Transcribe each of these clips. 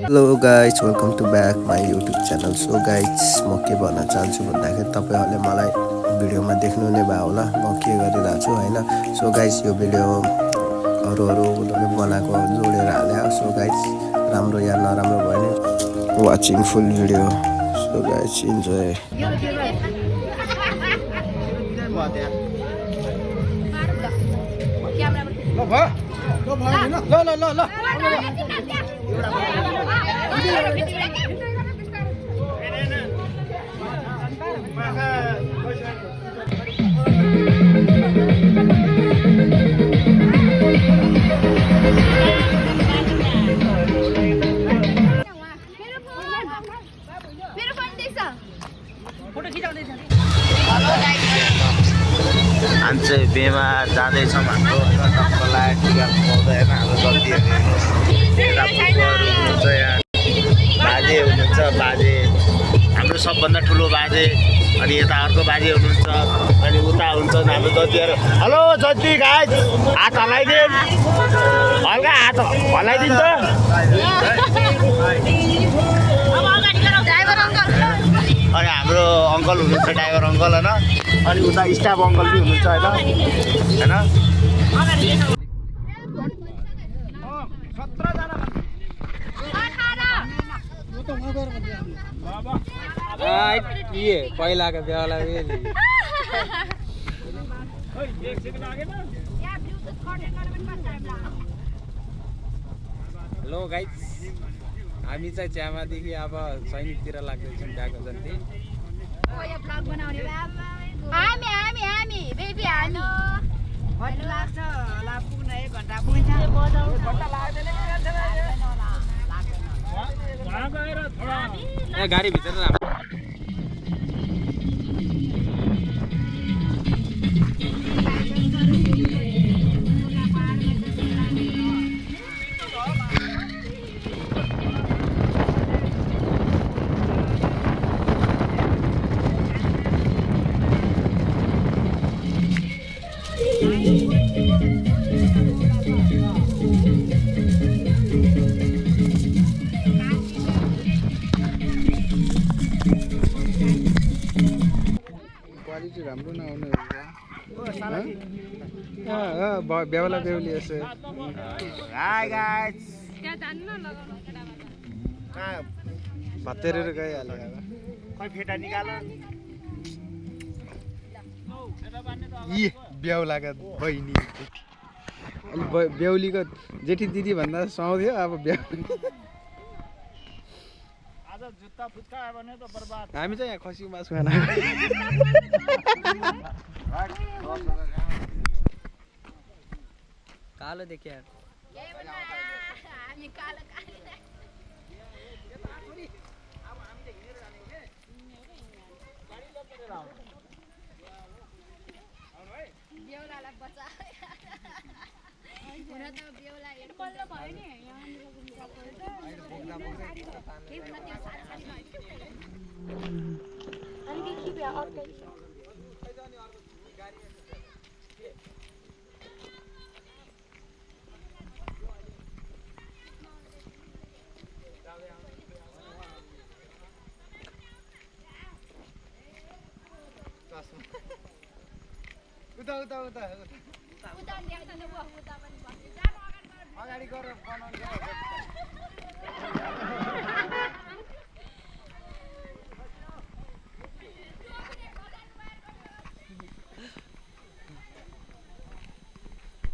Hello guys, welcome to back my YouTube channel. So guys, म के भन्न चाहन्छु भन्दाखेरि तपाईहरुले मलाई भिडियोमा देख्नु नै भयो होला म के गरिरहेको छु हैन. सो गाइस यो भिडियो अरूले बनाएको जोडेर हाले. सो गाइस राम्रो या नराम्रो भयो नि वाचिङ फुल भिडियो. So guys enjoy. हामी चाहिँ बेमा जाँदैछौँ. हाम्रो टक्कलाई टिका पाउँदैन. हाम्रो गल्तीहरू हुनुहुन्छ. यहाँ बाजे हुनुहुन्छ. बाजे हाम्रो सबभन्दा ठुलो बाजे. अनि यता अर्को बाजे हुनुहुन्छ. अनि उता हुन्छ हाम्रो जतिहरू. हेलो जति गाइस, हात हल्लाइदिउँ. हल्का हात हल्लाइदिन्छ. अनि हाम्रो अङ्कल हुनुहुन्छ, ड्राइभर अङ्कल होइन. अनि उता स्टाफ अङ्कल पनि हुनुहुन्छ होइन. पहिलाको बेला हेलो गाइस, हामी चाहिँ च्यामादेखि अब सैनिकतिर लाग्दैछौँ. गएको जन्ती गाडी भित्र राम्रो नआउने बेहुला बेहुली यसो. हाई गाइस, भत्तेरेर गइहाल्यो. खै फेटा निकाल. यी बेहुलाका बहिनी अलि बेहुलीको जेठी दिदी भन्दा सुहाउँथ्यो. अब जुत्ता फुच्का भने त बर्बाद. हामी चाहिँ यहाँ खसीको मासु खाना कालो देखिया. अगाडि गएर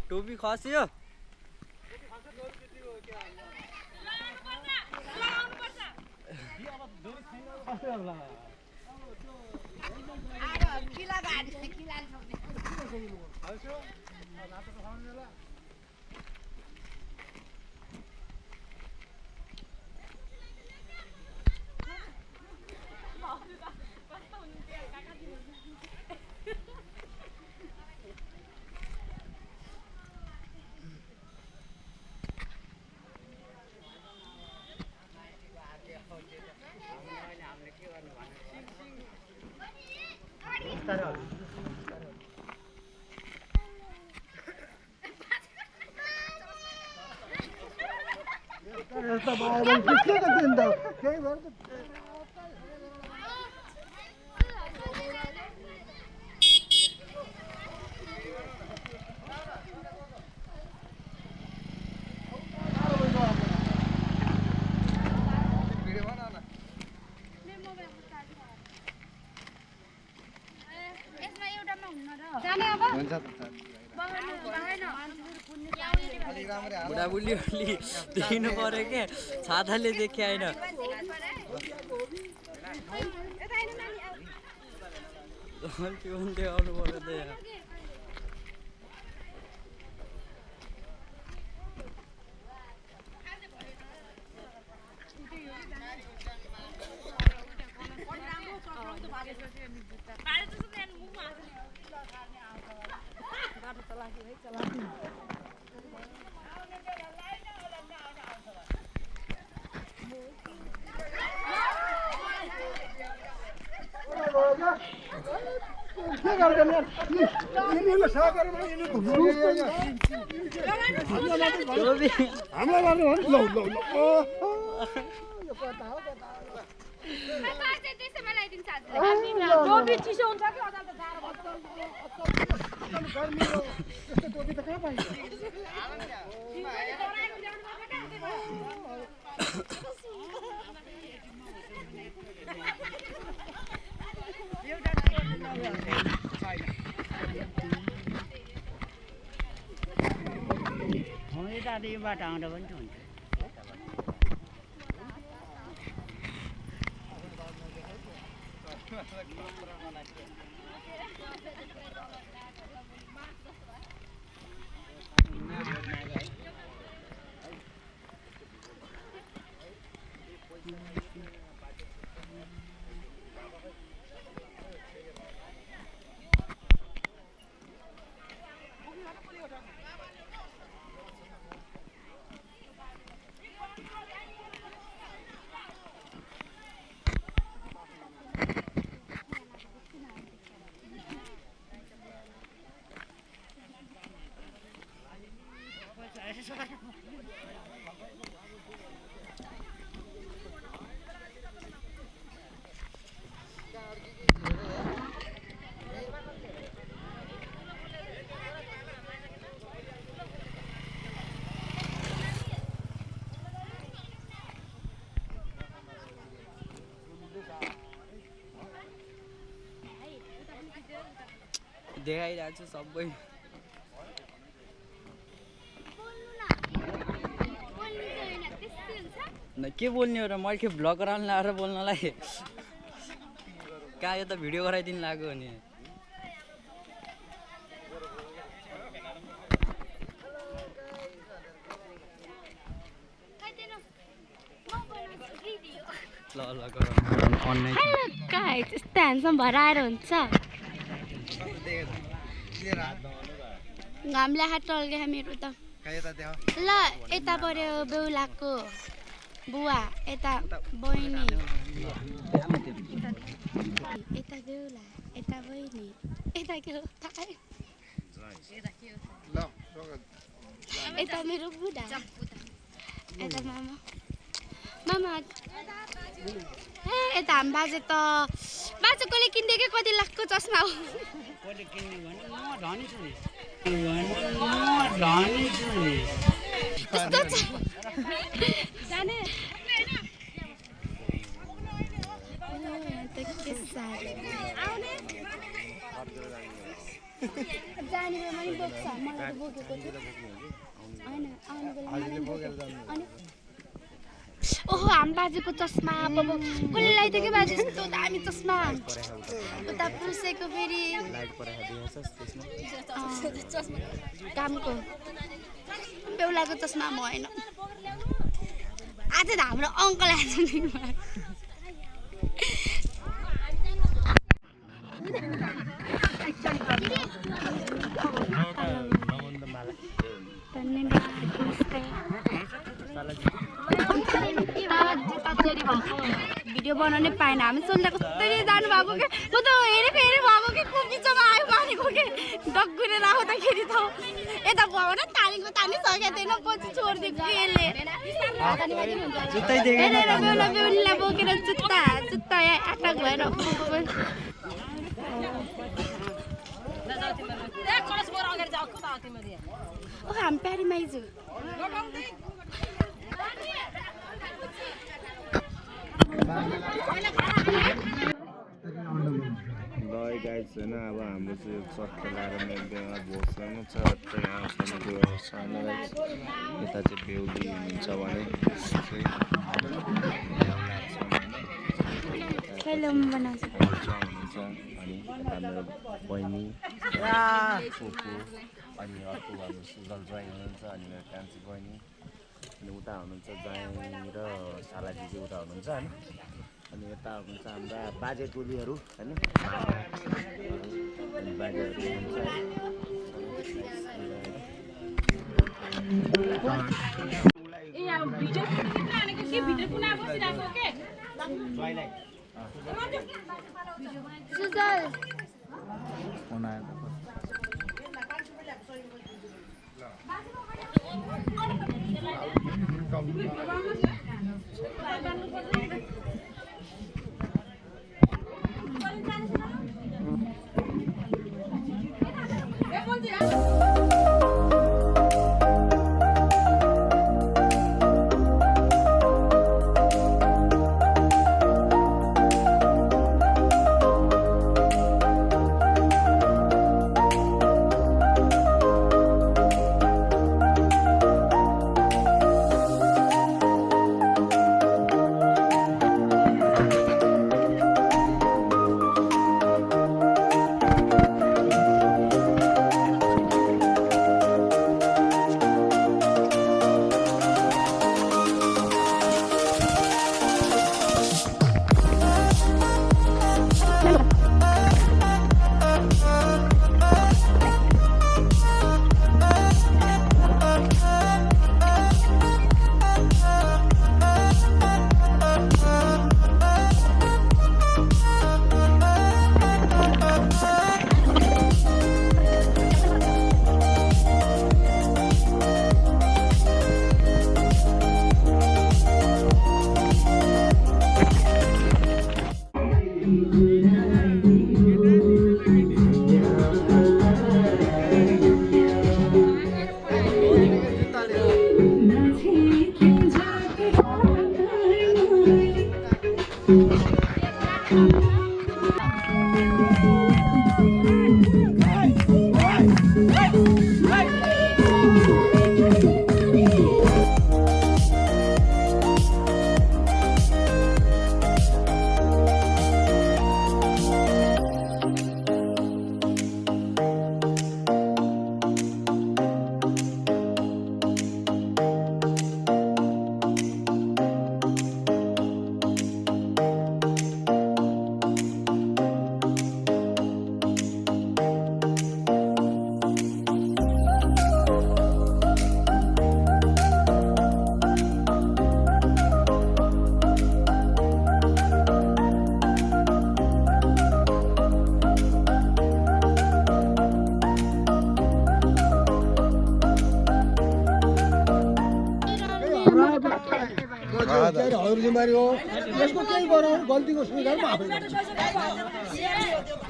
टोपी खस्यो. यस्तो भयो भने खिच्केको दिन त केही भएर त बुढाबुढी देखिनु पर्यो क्या छाताले देखे होइन आउनु पर्यो त यहाँ यताबाट आउँदा पनि हुन्छ देखाइरहेको छु सबै के बोल्ने हो र मैले भ्लग गराउनु लगाएर बोल्नलाई कहाँ यो त भिडियो गराइदिनु लाग्यो भने ल ल अनलाइन गाइस यस्तो ह्यान्डसम भएर आएर हुन्छ घामले हात टल्के मेरो त ल यता पर्यो बेहुलाको बुवा यता बहिनी यता बेहुला यता बहिनी यता के हो यता मेरो बुढा यता मामा मामा यता हामी बाजे त बाजे कसले किनिदिएकै कति लाखको चस्मा हो जाने जाने मैले बोक्छ मलाई बोकेको थियो होइन आउने बेला ओहो हामी बाजेको चस्मा बाबा कसले लगाइदियो कि बाजे यस्तो दामी चस्मा उता पुसेको फेरि कामको बेहुलाको चस्मा म होइन आज त हाम्रो अङ्कल आएको भिडियो बनाउनै पाएन हामी सोल्दा कस्तरी जानुभएको के म त हेरेको भएको के को बिचमा आयो मानेको के डगुरेर आउँदाखेरि त यता भयो न तानेको तानिसकेको थिएन पछि छोडिदिएको यसले बेहुलीलाई बोकेर जुत्ता अटक भएर हामी प्यारीमा आइजु ल गाइस होइन अब हाम्रो चाहिँ चट्टा लाएर मेलमा भोजसँग छ यता चाहिँ बेहुली हुनुहुन्छ भने हुनुहुन्छ अनि हाम्रो बहिनी फुपू अनि अर्को हाम्रो सुजल ज्वाइँ हुनुहुन्छ अनि मेरो कान्छी बहिनी अनि उता हुनुहुन्छ ज्वाइँ र साला दिदी उता हुनुहुन्छ होइन अनि यता हुनुहुन्छ हाम्रा बाजे टोलीहरू होइन बाजेहरू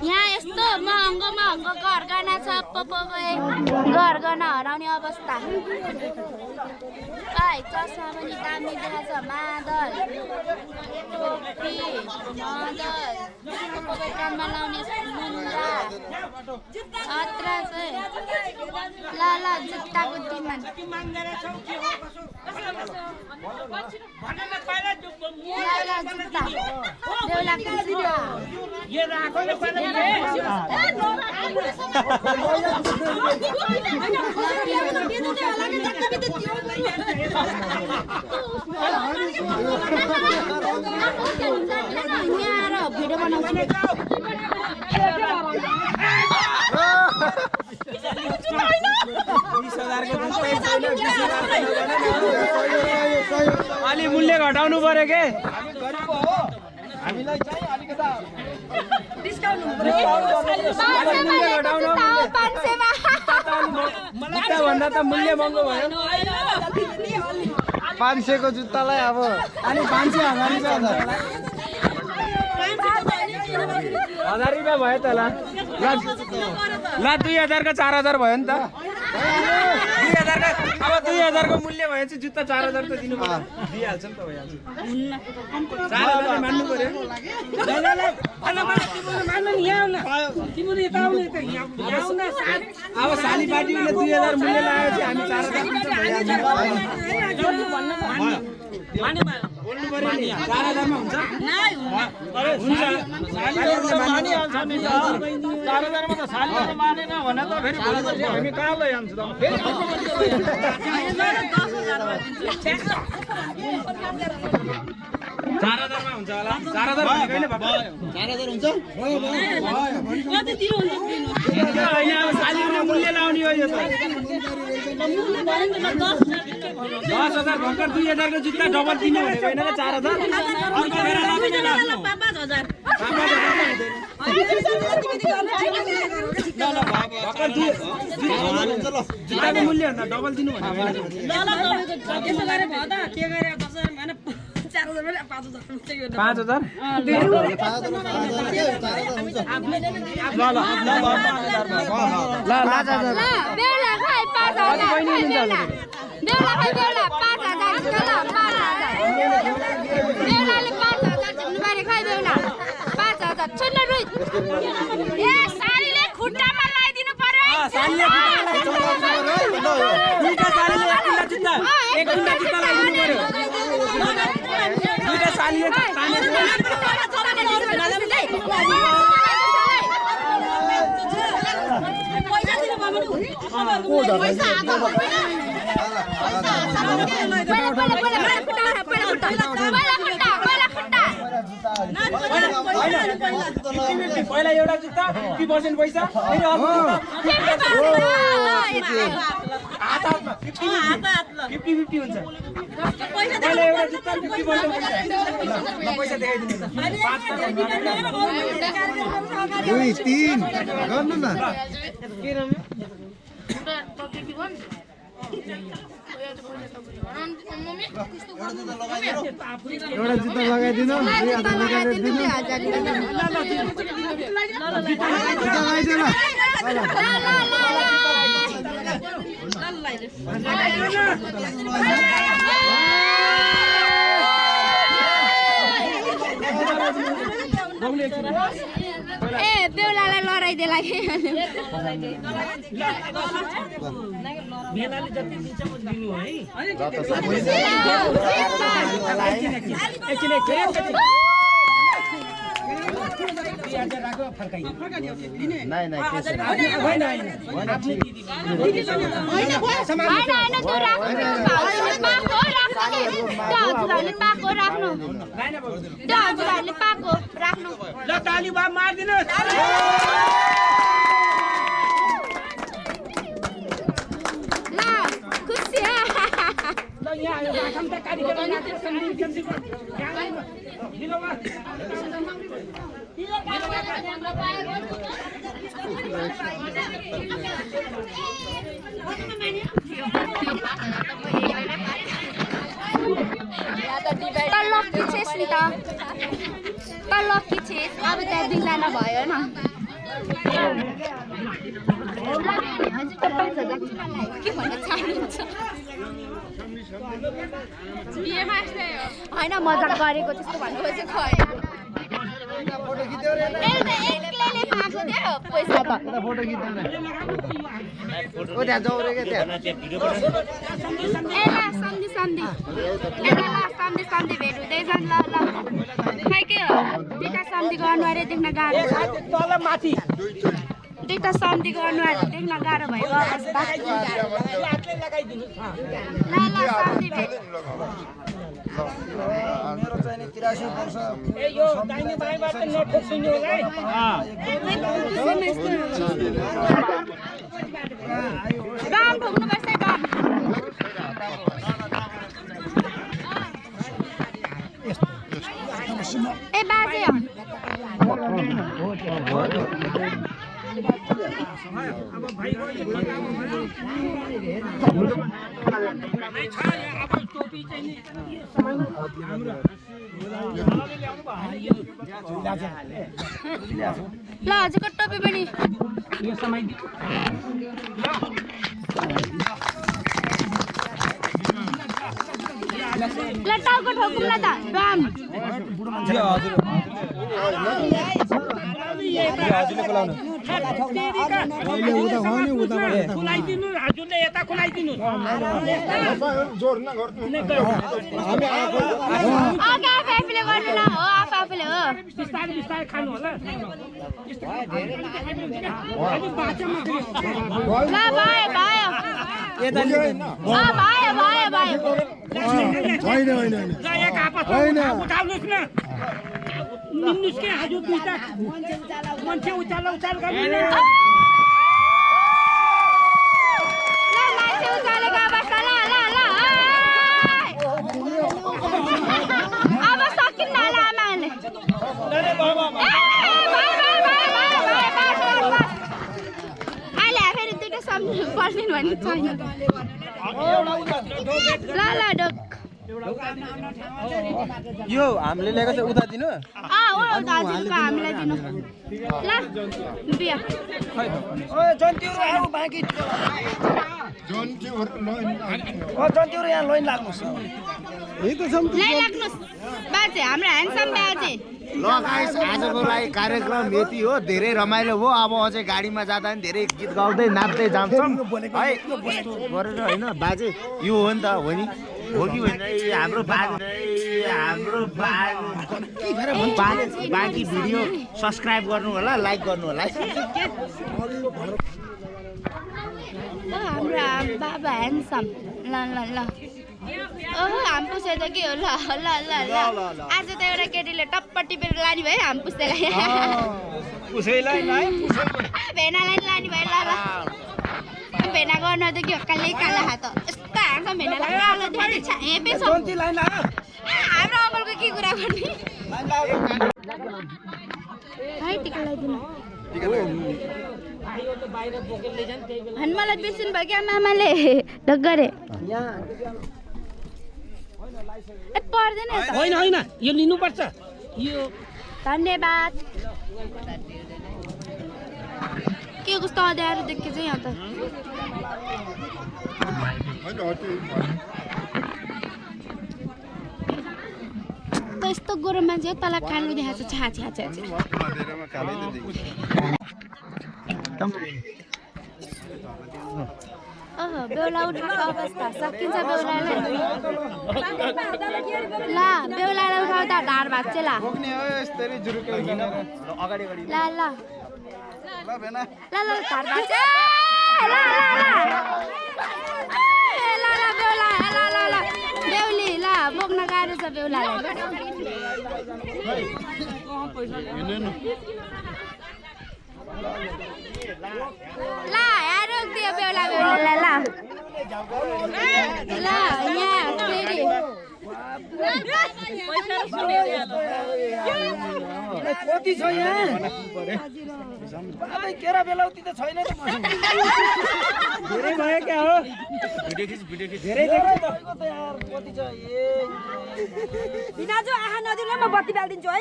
यहाँ यस्तो महँगो गरगहना छ गरगहना हराउने अवस्था चस्मा पनि दामी देखाएको छ मादल टोपी मदल काममा लाउने मुन्द्रा अत्रा चाहिँ ल जुत्ताको डिमान्ड जुत्ता देउलाको जुत्ता यहाँ भिडियो बनाउँछु अलि मूल्य घटाउनु पर्यो के हामीलाई चाहिँ अलिकता जुत्ता भन्दा त मूल्य महँगो भयो 500 को जुत्तालाई अब अनि 500 हजार रुपियाँ भयो त ल 2000 को 4000 भयो नि त 2000 को अब 2000 को मूल्य भएपछि जुत्ता 4000 त दिनु पर्यो दिइहाल्छ नि त भइहाल्छ 4000 मान्नु पर्यो अब साली पार्टीले 2000 मूल्य लगाएपछि हामी 4000 दिन्छ भइहाल्छ बोल्नु पर्यो नि 4000 मा हुन्छ हुन्छ 4000 मा त सालीले मानेन भने त फेरि भोलि हामी कहाँ लैजान्छ त फेरि 4000 मा हुन्छ होला 4000 भनेको हैन बाबा 4000 हुन्छ कति दिनु हुन्छ हैन अब सालीले मूल्य लाउने हो यो त 10,000 भर्खर 2000 को जुत्ता डबल दिनु भनेको हैन र 4000 अर्को फेरा लादैन ल 5000 भर्खर जुत्ताको मूल्य भन्दा डबल दिनु भनेको हैन ल त्यसो गरे भयो त के गरे 10,000 हैन 4000 भने 5000 5000 बेला खाइ 5000 बेला खाइ बेला 5000 बेलाले 5000 जिम्नु बारे खाइ बेला 5000 छोड्न रुइ ए सालीले खुट्टामा लगाइदिनु पर्यो सालीले दुईटा सालीले एक कुण्डा जुत्ता लगाइदिनु पर्यो दुईटा सालीले तानेर पहिला एउटा जुत्ता 50% पैसा फेरि अर्को हातमा 50-50 हुन्छ पहिला एउटा जुत्ता 50% पैसा देखाइदिनु न 2 3 गर्नु न के रम्यो एउटा जुत्ता लगाइदिनु 2000 निकालेर दिनु ए बेहुलालाई लडाइदिएला के बेलाले जति दिन्छ म दिनु है ल ताली बा मार्दिनुहोस् ल खुसी ल यहाँ आयो राखम त कार्यक्रम नाचेर सन्दिन केमसी दिलो बा लक्की छेस नि त लक्की छेस अब त्यहाँ दुईजना भयो न के भन्न चाहनुहुन्छ होइन मजाक गरेको त्यस्तो भन्नु खोइ एक्लैले पाएको थियो पैसा त फोटो खिच्दैन ओ त्यहाँ जाऊ रे के त्यहाँ एला सम्धि एला सम्धि भेट हुँदैछन् ल खै के हो दुईटा सम्धिको अनुहारै देख्न गाह्रो छ तल माथि दुईटा सम्धिको अनुहार देख्न गाह्रो भएको अवस्था ल सम्धि भेट मेरो चाहिँ 83 वर्ष ए यो दाहिने बायाँबाट नठोक सुन्नु होला है गाम ठोक्नुपर्छ गाम ए बाजे ल हजुरको टोपी पनि ल टाउको ठोकुम्ला त बाम हजुरले यता खुलाइदिनु आफूले गर्नु ल हो आफूले हो बिस्तारै बिस्तारै खानु होला ल भयो भयो भयो भयो उठाउनुहोस् न निन्नुस् के हजुर दुईटा मान्छे उचाल उचाल गर्नु ल मान्छे उचालेको अवस्था ल ल ल अब सकिन्न होला आमाले अहिले फेरि दुइटा सम्झिनु पर्ने भने छैन ल ल डोक यो हामीले ल्याएको चाहिँ उता दिनु हो दाजुको हामीलाई दिनु ल बिया जन्तीहरू आऊ बाँकी जन्तीहरू यहाँ लाइन लाग्नुहोस् लै लाग्नुहोस् बाजे हाम्रो ह्यान्डसम बाजे ल गाइस आजको लागि कार्यक्रम यति हो धेरै रमाइलो भयो अब अझै गाडीमा जाँदा पनि धेरै गीत गाउँदै नाच्दै जान्छौँ है गरेर होइन बाजे यो हो नि त हो नि हो कि होइन हाम्रो बाँकी भिडियो सब्सक्राइब गर्नु होला लाइक गर्नु होला हाम्रो बाबा ह्यान्डसम ल ल ल ओहो हाम पुस्दै त के हो ल ल ल ल आज त एउटा केटीले टप्प टिपेर लाने भयो हाम पुस्दैलाई भेनालाई लाने भयो ल ल भेना गर्न त के हो कालै काला हात यस्तो हाँड्छ भेनालाई कालो देखेर हेपे छ हाम्रो अमलको के कुरा गर्ने है टिका लगाइदिनु अनि मलाई बिर्सिनु भयो क्या मामाले ढक गरे पर्दैन होइन होइन यो लिनुपर्छ यो धन्यवाद के कस्तो अँध्यारो देखेको चाहिँ यहाँ त यस्तो गोरो मान्छे हो तल कालो देखाएको छ छा छा छा ओहो बेहुला उठाएको अवस्था सकिन्छ बेहुलालाई ल बेहुलालाई उठाउ त ढाड भाग्छ ल ल ल ल ढाड भाग्छ ल बेहुला ल बेहुली ल बोक्न गाह्रो छ बेहुलालाई ल यहाँ रोकिदियो बेहुला बेहुलालाई ल यहाँ फेरि कति छ यहाँ केरा बेलाउती त छैन त धेरै भयो क्या हो धेरै कति छ बिनाजु आहा नदिनु म बत्ती बालिदिन्छु है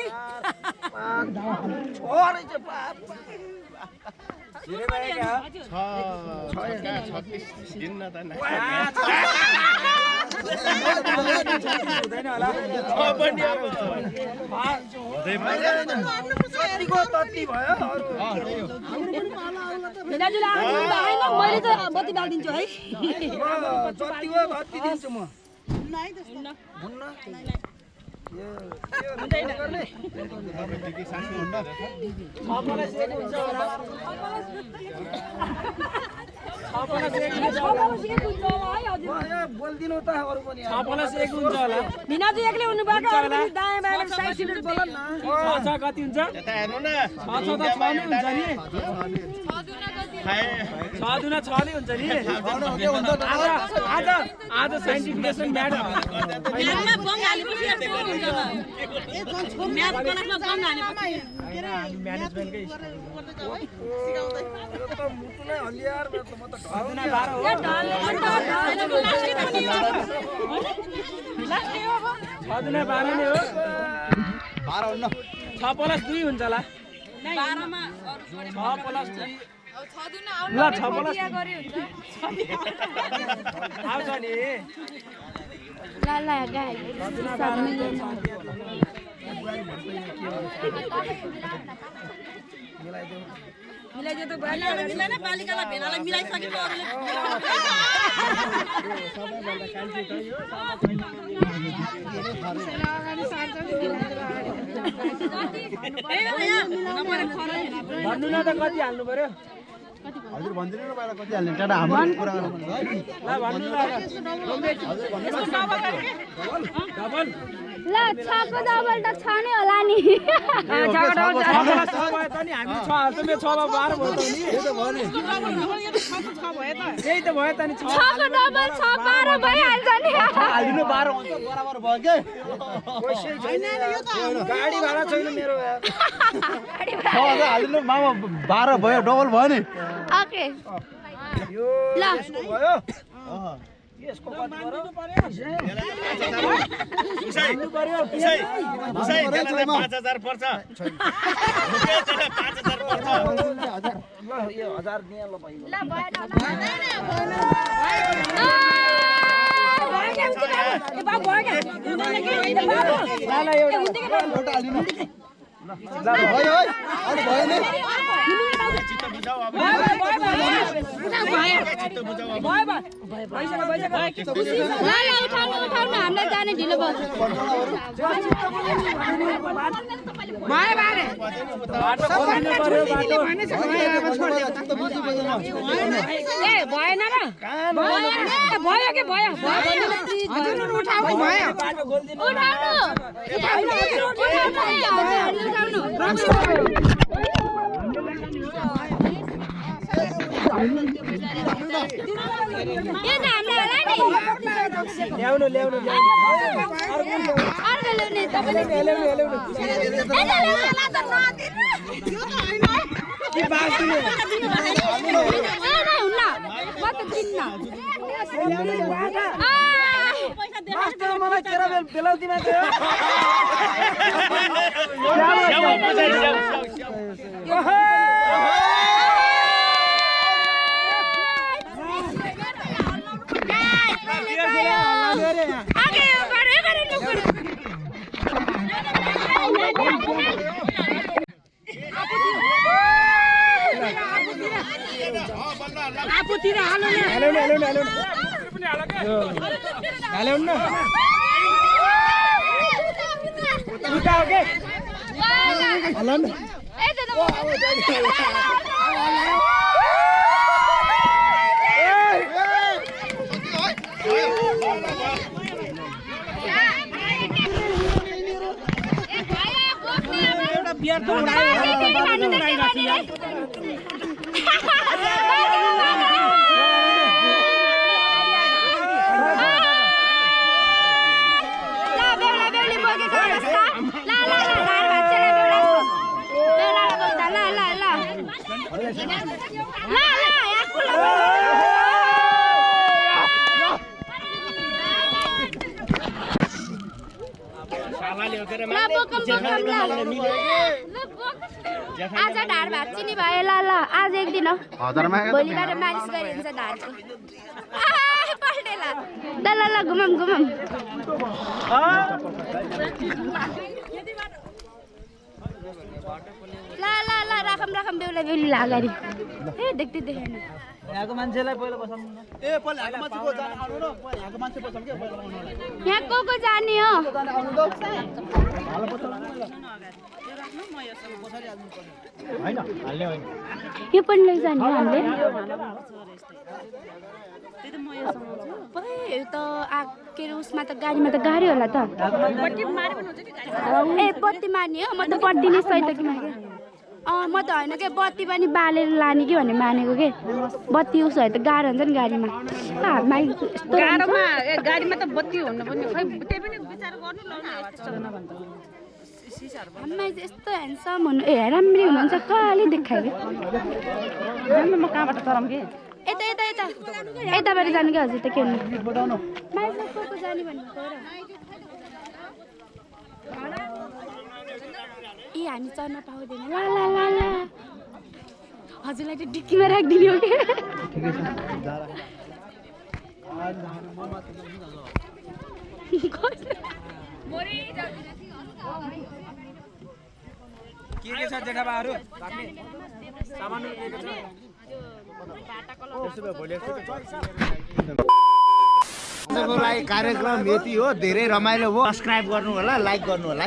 धेरै भयो क्या बिनाजुले आहा दिनु भएन मैले त बत्ती बालिदिन्छु है दिन्छु म बोलिदिनु त अरू पनि बिनाजु एक्लै हुनु भएको दायाँ बायाँ साइड सिट बोल न कति हुन्छ यता हेर्नु न 6 त 6 नै हुन्छ नि 6 दुना 6 हुन्छ नि आज साइन्टिफिकेसन म्याथ म्याथमा बङ हालेपछि यस्तो हुन्छ म्याथ क्लासमा बङ हालेपछि म्यानेजमेन्टकै मुटुलाई हलियार म त 6 दुना 12 हो 6 दुना 12 नै हो 12 हुन्न 6 + 2 हुन्छ होला 12 मा 6 + 2 ल 6 + आउँछ नि ला ला गाई सबले मिलाइदियो त मिलाएन बालिकालाई भेनालाई मिलाइसकेको अरूले भन्नु न त कति हाल्नु पर्यो हजुर भन्दिनु न पहिला कति हाल्ने टाटा हाम्रो कुरा गर्नु ल भन्नु न डबल ल छको डबल त छ नै होला नि हामी 6 हाल्छौँ 6 मा 12 भयो त नि त्यही त भयो त नि 6 छको डबल 6 12 भइहाल्छ नि हालिदिनु 12 हुन्छ बराबर भयो के गाडी भाडा छैन मेरो हालिदिनु मामा 12 भयो डबल भयो नि ओके ल भयो यसको कति पर्यो भन्नु पर्यो 5000 पर्छ 5000 पर्छ ल यो 1000 दिए ल भाइ ल भयो उठाउनु हामीलाई जाने ढिलो भयो ए भएन र भयो के भयो ल्याउनु मलाई तेरा बेलाउतीमा आफूतिर हाल्नु बियर त उडाइराख्छु आज ढाड भाँच्ची नि भयो ल ल आज एक दिन हो भोलिबाट मालिस गरिन्छ ढाडको पल्टेला ल ल ल घुमम ल ल ल राखम बेहुला बेहुली अगाडि ए देख्दै देखेन यहाँको मान्छेलाई पहिला बसाउनु न ए पहिला यहाँको मान्छेको जान आउनु र पहिला यहाँको मान्छे बसाउनु के पहिला आउनु यहाँ को जाने हो यो पनि लैजाने हो हामीले यो त के अरे उसमा त गाडीमा त गाडी होला त ए पत्ती मार्ने हो म त पत्ती नै सही त कि मागे म त होइन के बत्ती पनि बालेर लाने कि भन्ने मानेको के बत्ती उसो त गाह्रो हुन्छ नि गाडीमा हातमा यस्तो गाडोमा गाडीमा त बत्ती हुनु पनि खै त्यही पनि विचार गर्नु न आमा यस्तो ह्यान्डसम हुनु राम्ररी हुनुहुन्छ कहिले देखायो कि म कहाँबाट चराम कि यता यता यता यताबाट जानु क्या हजुर त के हुनु मान्छे को जाने भनेको र ए हामी चढ्न पाउँदैन ला ला ला ला हजुरलाई त डिक्कीमा राखिदिने हो कि के छ जेठाबाहरू सामानहरु लिएको छ आजको लागि कार्यक्रम यति हो धेरै रमाइलो भयो सब्स्क्राइब गर्नु होला लाइक गर्नु होला